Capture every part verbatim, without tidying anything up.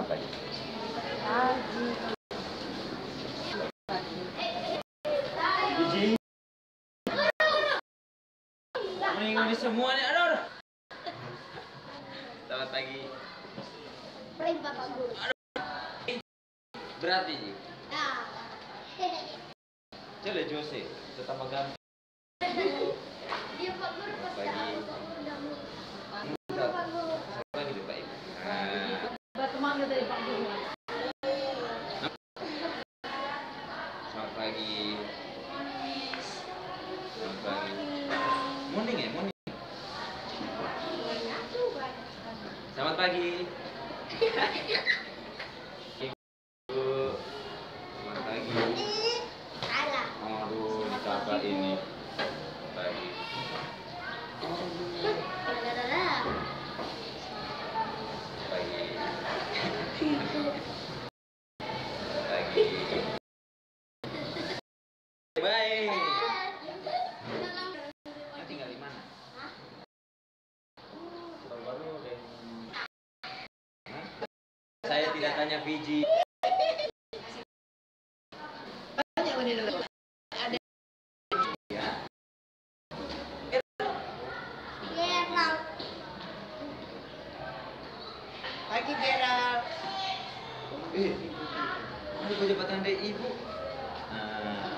Biji. Ngoni semua nih, aduh, aduh. Selamat pagi. Prank Bapak Guru. Berat ini. Nah. Coba Jose, tetap ganteng. Dia Pak Guru pasti. Pagi. Pak Guru udah mau. Enggak. Pak Guru. Pagi, Pak Ibu. Nah. Selamat pagi. Selamat pagi. Morning ya, morning. Selamat pagi. Selamat pagi. Aduh, ini kakak ini. Pagi. Pagi. Pagi. Bye. Nah, tinggal di mana? Baru-baru deh. Saya tidak tanya Fiji. Tanya Uni dulu. Ada. Ya. Pagi, Gerald. Eh, ada pejabat tanda ibu. Nah.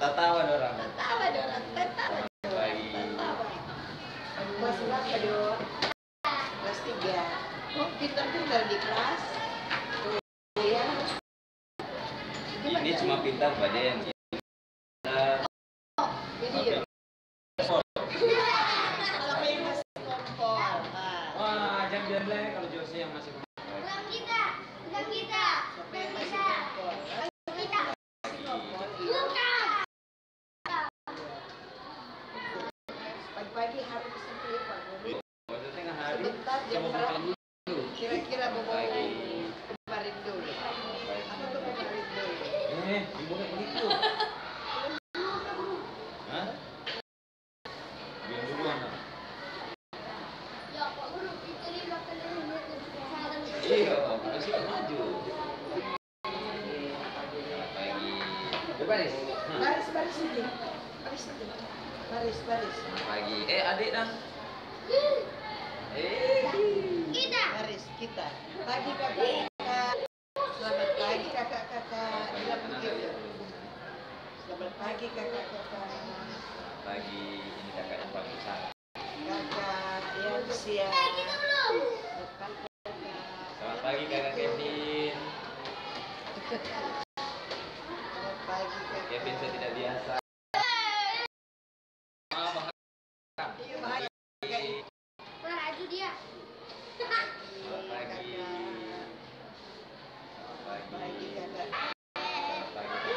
Tatawa dorang. Tatawa dorang, tatawa. Baik. Tatawa. Kelas berapa, Dok? Kelas tiga. Oh, pintar-pintar di kelas. Tuh, ya. Ini cuma pintar baden. Jadi, ya. Kalau yang masih kompor, ah. Wah, jangan bilang kalau Jose yang masih kompor. Bukan kita, bukan kita. Siapa yang masih kompor? Kita. Bukan. Pagi-pagi harus sampai Pak Guru. Sebentar, jam berapa? Kira-kira mau kemarin dulu. Apa tuh kemarin dulu? Eh, ibu kayak begitu. Hah? Biar dulu, anak. Iya, masih maju. Selamat pagi. Udah baris? Baris, baris lagi. Baris, baris. Baris, baris. Selamat pagi. Eh, adik dang. Eh. Kita. Baris, kita. Pagi, kakak. Selamat pagi, kakak-kakak. Bilang begitu. Selamat pagi, kakak-kakak. Selamat pagi. Ini kakak yang paling besar. Kakak yang siap. Selamat pagi, Kakak Kevin. Selamat pagi, Kakak. Kevin, saya tidak biasa. Iya, bahaya. Selamat pagi. Selamat pagi. Selamat pagi, Kakak. Selamat pagi,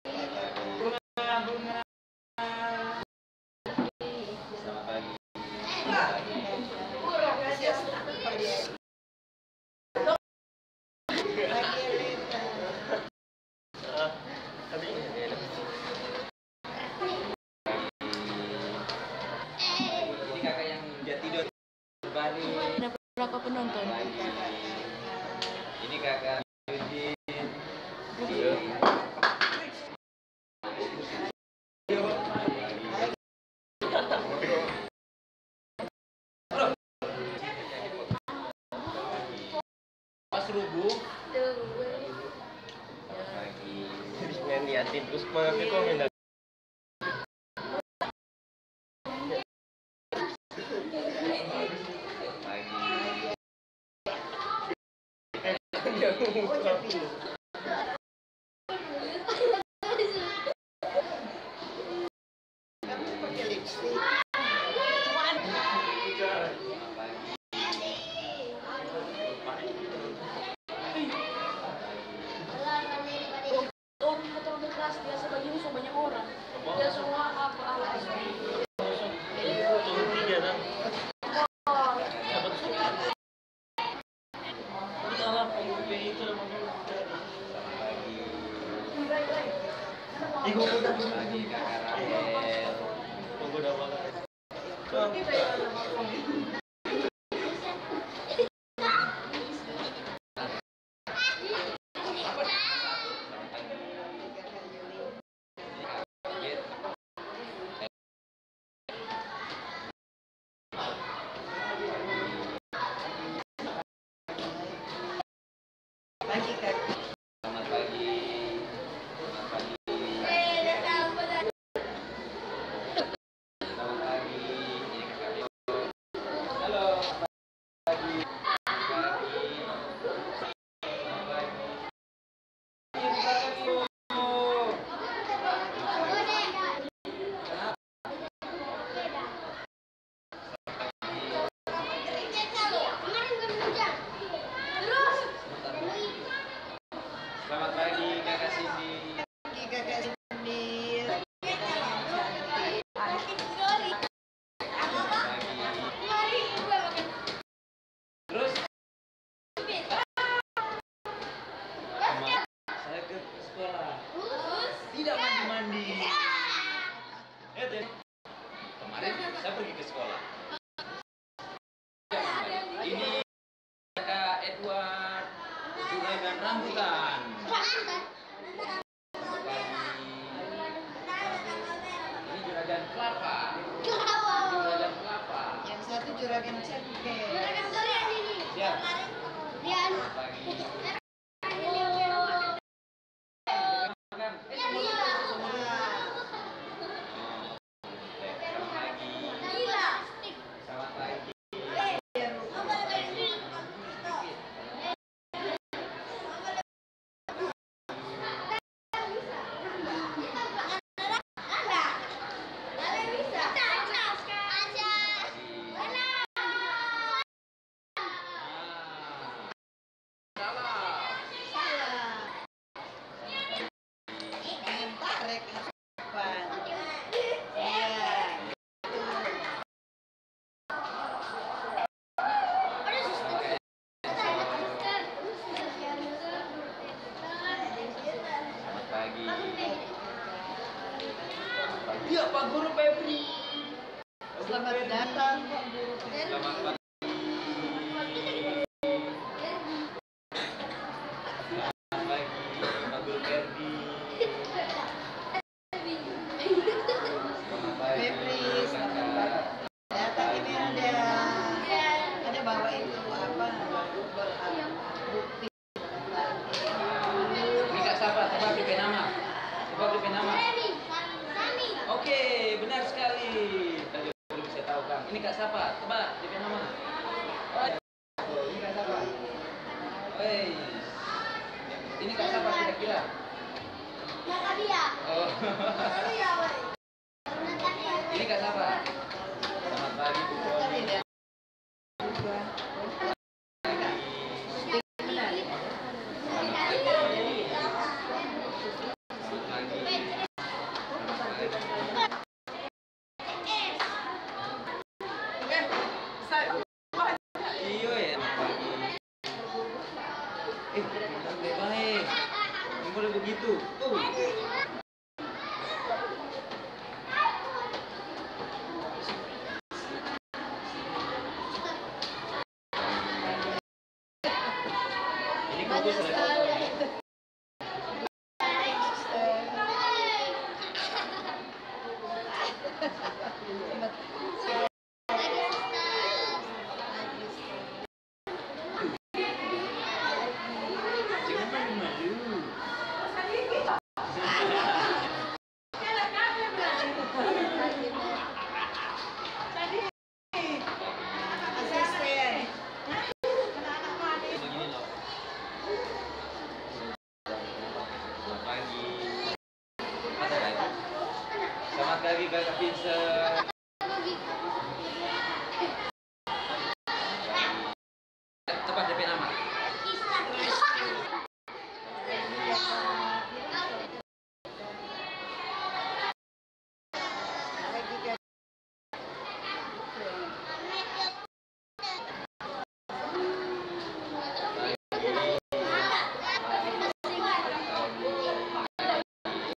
Kakak. Bunga, bunga. Selamat pagi. Selamat pagi. Ini kakak yang jati dot baru. Ada berapa penonton? Ini kakak Yudin. Berapa? Pas rubuh. Tuh. Jadi pengen liatin terus, kok minta. Orang kata orang kelas biasa bagi musuh banyak orang. Biasa wa apa apa. Turun tiga, kan? Ini alam itu namanya. Pagi, Kak. Selamat pagi. Selamat pagi. Selamat pagi. Ini Kakak Rio. Halo. Pagi. Pagi. Selamat pagi. Selamat pagi, Kakak Cindy. Pagi, Kakak Cindy. Cantik. Terus? Sama, saya ke sekolah. Tidak mandi-mandi. Ya, jadi kemarin saya pergi ke sekolah. Ini Kak Edward, juragan rambutan. Ini juragan kelapa. Juragan kelapa. Yang satu juragan cengkeh. Juragan durian ini. Siap. Durian. Pagi. Selamat pagi. Selamat pagi. Salah. Main tarek, apa? Iya. Selamat pagi. Iya, Pak Guru Febri. Selamat datang, Pak Guru Febri. Selamat pagi. Selamat pagi, Pak Guru Ferdi. Selamat pagi, Febri, selamat pagi. Datang ini ada, ada bawa itu apa, ber-, bukti. Ini Kak sapa? Tebak depe nama. Tebak depe nama. Oke, benar sekali. Tadi belum bisa tahu, Kang. Ini Kak sapa? Tebak depe nama. Oh, ini Kak sapa? Hei. Ini Kak sapa kira-kira? Natania. Oh. Natania, woi. Ini Kak sapa? Selamat pagi, Bu Koni. Selamat pagi. Iyo ya. Eh, pintar bae. Yang boleh begitu. Tuh. Ini kukus, banyak sekali